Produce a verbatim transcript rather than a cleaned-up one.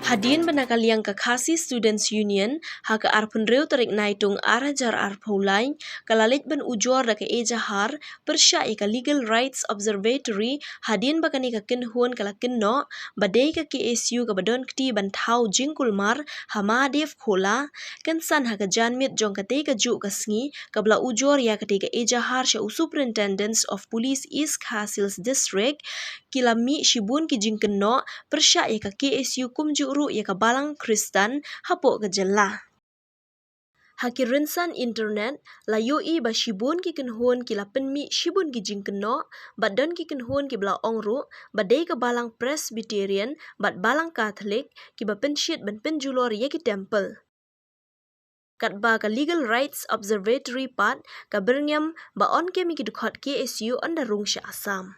Hadien ba na ka liang ka Khasi Students Union ha ka arphew hynriew tarik Naitung ar hajar arphew lai ka la leit ban ujor da ka ejahar pyrshah ïa ka Legal Rights Observatory hadien ba kane ka kynhun ka la kynnoh ba dei ka K S U kaba don kti ban thaw jingkulmar ha Mahadev Khola. Kynsan ha ka janmiet jong katei ka juh ka sngi kaba la ujor ïa katei ka ejahar sha u Superintendent of Police East Khasi Hills District, ki la mih shibun ki jingkynnoh pyrshah ïa ka K S U kumjuh ruh ïa ka Balang Khristan hapoh ka jylla. Ha ki rynsan internet la ïohi ba shibun ki kynhun ki la pynmih shibun ki jingkynnoh bad don ki kynhun kiba la ong ruh ba dei ka Balang Presbyterian bad Balang Catholic kiba pynshit ban pynjulor ïa ki temple. Katba ka Legal Rights Observatory pat ka byrngem ba yn kem ïa ki dkhot K S U ynda rung sha Assam.